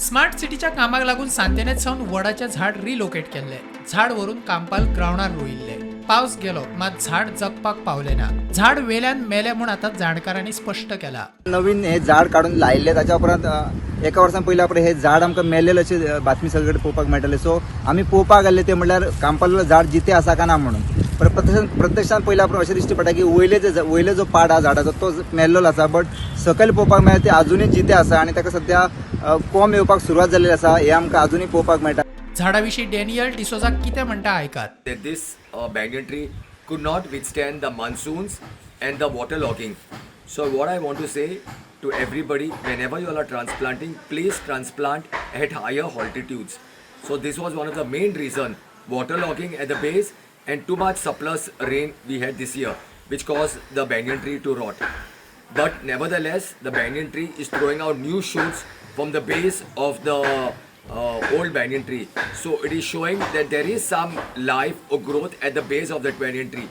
Smart सिटीच्या कामाक लागून सांतेनेत सावन वडाचें झाड रिलोकेट केल्लें. झाड व्हरून कांपाल ग्रावंडार रोयिल्लें. पावस गेलो मात झाड जगपाक पावलें ना. झाड वेल्यान मेलें म्हूण आतां जाणकारांनी स्पश्ट केलां. नवीन हे झाड काडून लायिल्लें, ताच्या उपरांत एका वर्सान पयल्या उपरांत हे झाड आमकां मेल्लेलें अशें बातमी सगळे पळोवपाक मेळटाले. सो आमी पळोवपाक गेल्ले ते म्हणल्यार कांपाल झाड जितें आसा काय ना म्हणून. पण प्रत्यक्षान पयल्या उपरांत अशें दिश्टी पडटा की वयले जे वयले जो पाड आहा झाडाचो तो मेल्लेलो आसा, बट सकयल पळोवपाक मेळटा ते आजुनूय जितें आसा आनी ताका सद्या कोंब येवपाक सुरवात जाल्ली आसा, हें आमकां आजुनूय पळोवपाक मेळटा. झाडा विशीं डॅनियल डिसोजा कितें म्हणटा, आयकात. That this banyan tree could not withstand the monsoons and the water logging. So what I want to say to everybody, whenever you all are transplanting, please transplant at higher altitudes. So this was one of the main reason, water logging at the base and too much surplus rain we had this year, which caused the banyan tree to rot. But nevertheless, the banyan tree is throwing out new shoots from the base of the old banyan tree. So it is showing that there is some life or growth at the base of that banyan tree.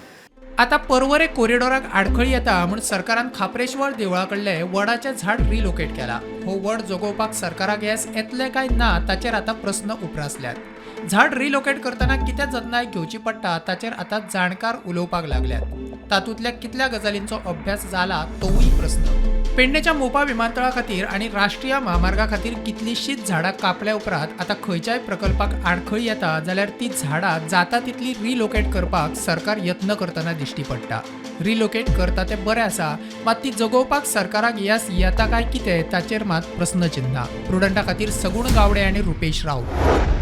आता पर्वरे कॉरिडॉराक आडखळी येता म्हूण सरकारान खाप्रेश्वर देवळा कडलें वडाचें झाड relocate केलां. हो वड जगोवपाक सरकाराक येस येतलें काय ना, ताचेर आतां प्रस्न उप्रासल्यात. झाड रिलोकेट करतना कितें जतनाय घेवची पडटा, ताचेर आतां जाणकार उलोवपाक लागल्यात. तातूंतल्या कितल्या गजालींचो अभ्यास जाला, तोवूय प्रस्न. पेडणेच्या मोपा विमानतळा खातीर आनी राष्ट्रीय म्हामार्गा खातीर कितलींशींच झाडां कापल्या उपरांत आतां खंयच्याय प्रकल्पाक आडखळी येता जाल्यार ती झाडां जाता तितली रिलोकेट करपाक सरकार यत्न करतना दिश्टी पडटा. रिलोकेट करता तें बरें आसा, मात ती जगोवपाक सरकाराक येस येता काय कितें, ताचेर मात प्रस्नचिन्ह. प्रुडंटा खातीर सगुण गावडे आनी रुपेश राऊत.